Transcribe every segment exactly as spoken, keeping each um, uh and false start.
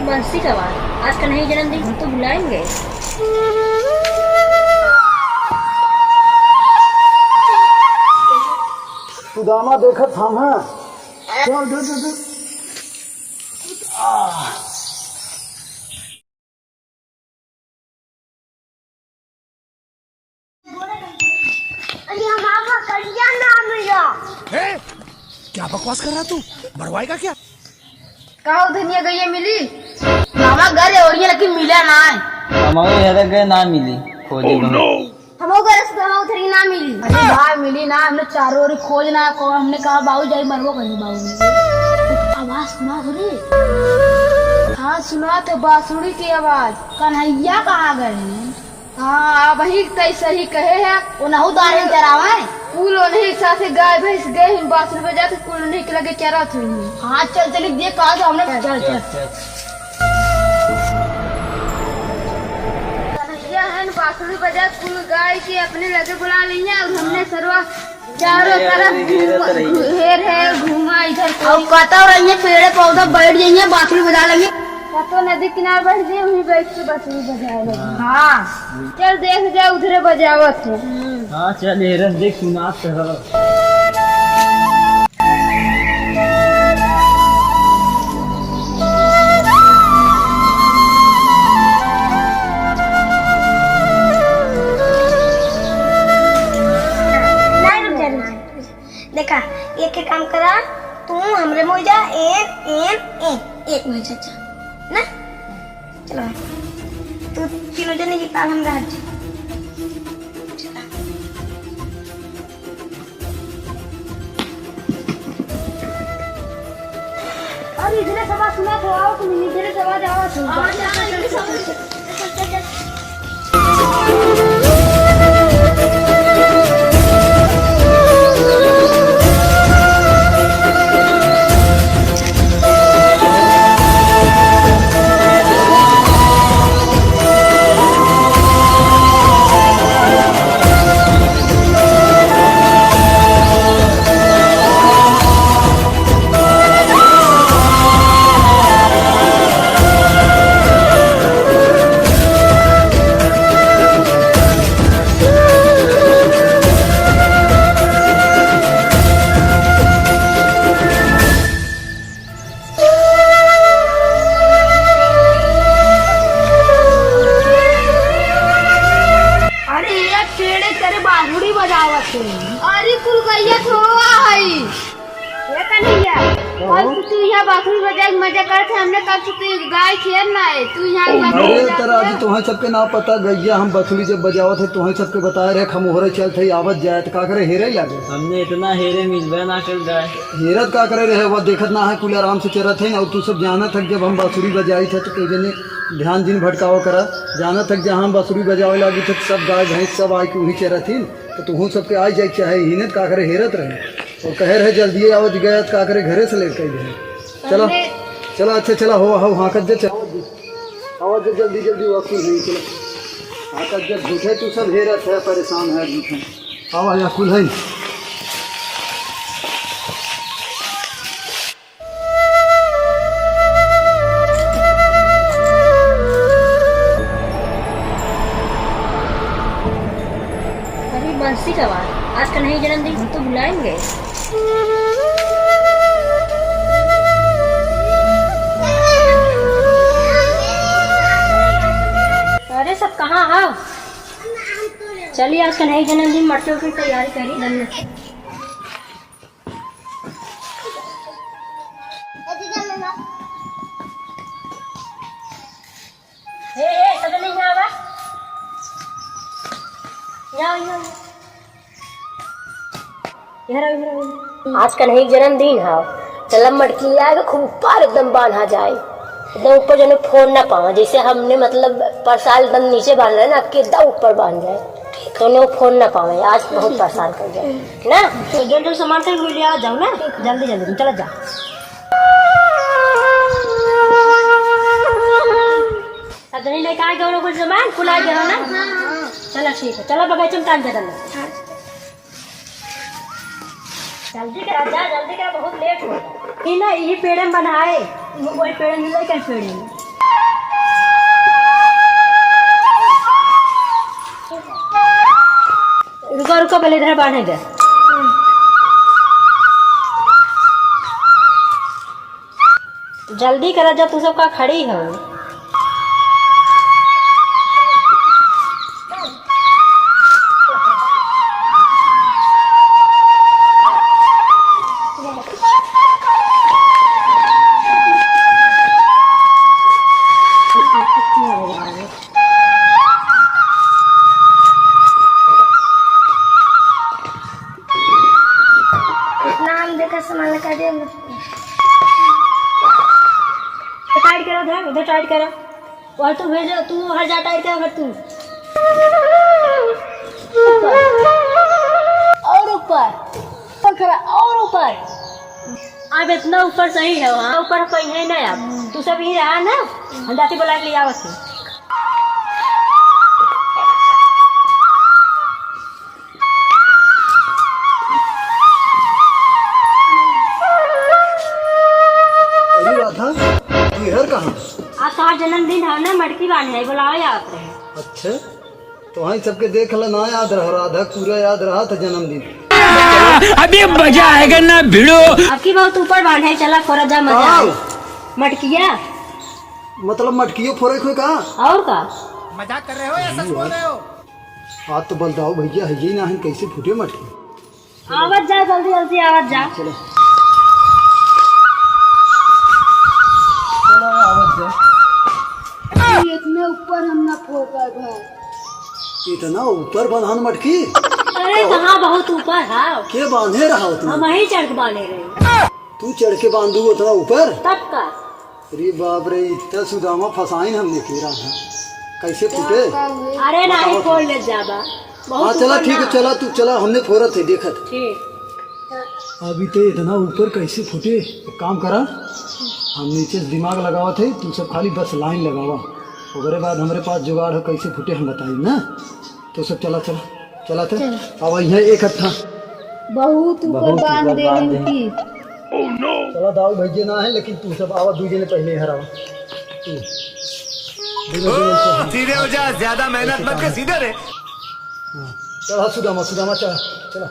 बंसी का बात, आज का नहीं जन्मदिन, हम तो भुलाएंगे। सुदामा देखत हम, हाँ। चल, चल, चल, चल। अरे, हम आपका करिया ना मिला। ए, क्या बकवास कर रहा तू? मरवाएगा क्या? का हो धनिया, गइया मिली? मामा घर है और ये लेकिन मिला ना है। हमहू हेरे गए, ना मिली, खोजे बहुत। हमहू घर से तो हमहू उधर ही ना मिली। अरे भाई, मिली ना, हमने चारों ओर खोज ना, को हमने कहा बाबू जाई मरबो कहीं बाबू। आवाज सुना हो रे? हाँ, सुना तो बांसुरी की आवाज। कन्हैया कहाँ गए? हाँ, अब वही तै सही कहे है। ओनहू दारन चरावे। कुल ओनही के साथे गाय भैंस गए हैं, बांसुरी बजा के कुल ओनही के लगे चरात हुई। हाँ, चल, चल, देख कहा तो हमने, चल, चल, चल। चल। कन्हैया है न, बांसुरी बजा कुल गाय के अपने लगे बुला ली है और हमने सरवा चारों तरफ घेरत घूम-, रही है। घेर है, घूमा इधर कोई। और कतौ रहिए, पेड़े पौधा बैठ जाइए, बांसुरी बजा लेंगे। कतौ नदी किनारे बैठ जाइए, वहीं बैठ के बांसुरी बजाए लगे। हाँ। हाँ। चल देख जा, उधरे बजावत है। हाँ, चल हेरत देख, सुनात है। नहीं, रुक जा, रुक जा। देखा, एक, एक काम करा, तू हमरे मोइ जा, एन, एन, एन, एक मिनट, चाचा, ना? चलो, तू तीनों जने ये काम हम रह जा। चला। अरे, इधरे सवा सुना तो आओ, तुम इधरे सवा जाओ, तुम। हाँ, चल, चल, चल, चल, चल। अरे, ये पेड़े तेरे बांसुरी बजावत है। अरे, कुल गइया थोड़ा है। ये कन्हैया, कब से तू यहाँ बांसुरी बजाए के मजा करत है, हमने कब से तू गाय खेत ना है, तू यहाँ बांसुरी अरे बजाए तराजू, है। तोहई सबके ना पता, गइया हम बांसुरी जब बजावत है, तोहई सबके बताए रहे, हम ओहरे चलत है, आवत जाए, तो का करे, हेरे लागे। हमने इतना हेरे मिलबे ना कर गाय। हेरत का करे रहे, वह देखत ना है, कुल आराम से चरत है, और तू सब जानत है, जब हम बांसुरी बजाइत है, तो कई जने ध्यान जिन भटकावा करा, जानत है, जहाँ हम बांसुरी बजावे लागी, तो सब गाय भैंस सब आए के वहीं चरत ही, तो तुहू सबके आ जाए के चाहे, हिने का करे, हेरत रहे। और कहे रहे जल्दी आवत गया, तो का करे घरे से लेट कई रहे। चला, हमने चला, अच्छा चला, हो, हो, हाँ, कद जा, चला। आवत जा, जल्दी, जल्दी, वो कुल है, चला। हाँ, कद जा, झूठे तू सब हेरत है, परेशान है, झूठे। आवा, या कुल है। अरे बंसी का बात, आज का नहीं जन्मदिन, हम तो भुलाएंगे। अरे सब कहाँ हो? चलिए आज का नहीं जन्मदिन, मटके की तैयारी करी, धन्यवाद। ए, ए, सब जने यहाँ आवा। यहाँ, यहाँ, यहाँ। यहाँ रहो, यहाँ रहो। आज का नहीं जन्मदिन है, चला मटकी ले आके खूब ऊपर एकदम बांधा जाए। एकदम ऊपर जने फोड़ ना पावे, जैसे हमने मतलब परसाल एकदम नीचे बांध रहे ना, आपके एकदम ऊपर बांध जाए, तो उन्हें वो फोड़ ना पावे। आज बहुत परसाल कर जाए ना। तो जो जो सामान थे वो ले आ जाओ ना, जल्दी जल्दी तुम चला जाओ। सब जने लेके आ गए हो कुछ सामान, कुल आ गए हो ना? चला ठीक है, चला बगीचे में काम कर। जल्दी करा जा, जल्दी करा, बहुत लेट हो गया। ई ना, यही पेड़े में बनाए, वही पेड़े में लेकर पेड़े में। रुको, रुको, पहले इधर बांधे दे। जल्दी करा जा, तू सब का खड़ी हो? नाम देखा, सामान लगा दे। टाइट करा उधर, उधर टाइट करा। और तू भेजो, तू हर जा टाइट करा, फिर तू। ऊपर। और ऊपर। ऊपर करा, और ऊपर। अब इतना ऊपर सही है, वहाँ ऊपर कोई है ना। अब तू सब ही रहा ना, हम जाके बुला के ले आवत है। अरे राधा, तू इधर कहाँ? आज तोहार जन्मदिन है ना, मटकी बांधे है, बुलावे आवत रहे। अच्छा, तो वहीं सबके देख ला, ना याद रहा राधा, पूरा याद रहा था जन्मदिन। अभी मजा आएगा ना भिड़ो। आपकी बहुत ऊपर बांधे है, चला फोरा जा मजा आओ। आए। मटकिया। मतलब मटकियो फोरे को का? और का? मजाक कर रहे हो या सच बोल रहे हो? आज तो बलदाऊ भैया है ही ना, हम कैसे फूटे मटकी। आवत जा, जल्दी जल्दी आवत जा। चलो। चलो, आवत जा। इतने ऊपर हम ना फोड़ पाए भाई। इतना ऊपर बंधान मटकी? अरे, कहाँ बहुत ऊपर है? के बांधे रहा तू? हम वहीं चढ़ के बांधे रहे। तू चढ़ के बांधू उतना ऊपर? तब का? अरे बाप रे, इतना सुदामा फंसाइन हमने केरा था, कैसे फूटे? अरे नहीं, बताओ। फोड़ ले जाबा, बहुत हाँ, चला ऊपर ठीक है, ना। चला तू, चला, हमने फोरत है, देखत। ठीक। अभी ते इतना ऊपर कैसे फूटे? एक काम करा, हम नीचे से दिमाग लगावत है, तू सब खाली बस लाइन लगावा, ओकरे बाद हमरे पास जुगाड़ हो कैसे फूटे हम बताई ना। तो सब चला, चला, चला थे। चल। अब यहाँ एक हत्था। बहुत ऊपर बहुत बांध ऊपर दे बांध हैं दे। की। चला दाऊ भैया ना है, लेकिन तू सब आवा, दू जने पहले यहाँ आवा। तू। धीरे, धीरे से। सीधे हो जा, ज्यादा मेहनत मत कर, सीधे रहे। हाँ। चला सुदामा, सुदामा चला, चला।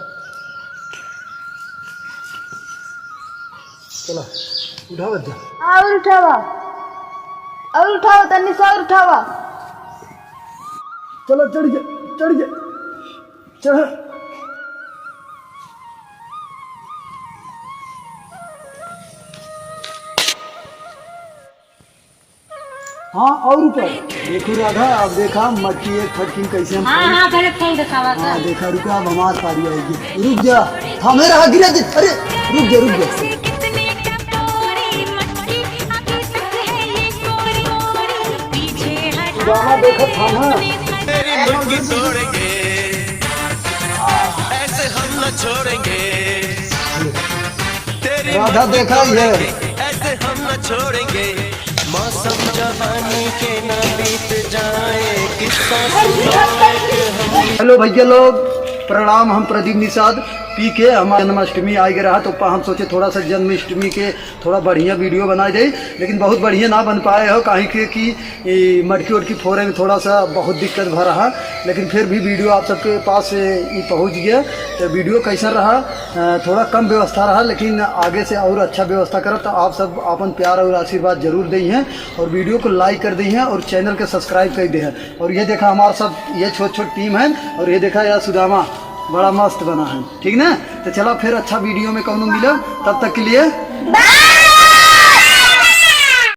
चला, उठावत जा। और उठावा, और उठावा, तन्नी सा और उठावा। चला, चढ़ जा, चढ़ जा, चढ़। हाँ, और ऊपर। देखो राधा, अब देखा मटकी एक फटकिन कैसे हम हाँ, खाई। हाँ, पहले खाई दिखावा हाँ, था। देखा, रुका, अब हमार पारी आएगी। रुक जा, हाँ, मेरा हाथ गिरा दे। अरे, रुक जा, रुक जा। गाना देखत था ना। तेरी मुट्ठी तोड़ेंगे, ऐसे हम न छोड़ेंगे। तेरी राधा मुट्ठी देखा ये। तोड़ेंगे, ऐसे हम न छोड़ेंगे। मौसम जवानी के ना बीत जाए, किस्सा सुनाए के हम। हेलो भैया लोग, प्रणाम। हम प्रदीप निषाद पी के, हमार जन्माष्टमी आइ गए रहा, तो पा-, हम सोचे थोड़ा सा जन्माष्टमी के थोड़ा बढ़िया वीडियो बनाइ दे, लेकिन बहुत बढ़िया ना बन पाए हो, काहे के कि ई मटकी उटकी फोरे में थोड़ा सा बहुत दिक्कत भा रहा, लेकिन फिर भी वीडियो आप सबके पास ई पहुँच गया। तो वीडियो कैसा रहा? अ, थोड़ा कम व्यवस्था रहा, लेकिन आगे से और अच्छा व्यवस्था करब। तो आप सब अपन प्यार और आशीर्वाद जरूर दे हैं और वीडियो को like कर दे हैं और चैनल के subscribe कर दे हैं। और ये देखा हमार सब, ये छोट छोट टीम है और ये देखा यह सुदामा, बड़ा मस्त बना है, ठीक ना? तो चला फिर अच्छा वीडियो में कौनो मिलो, तब तक के लिए bye।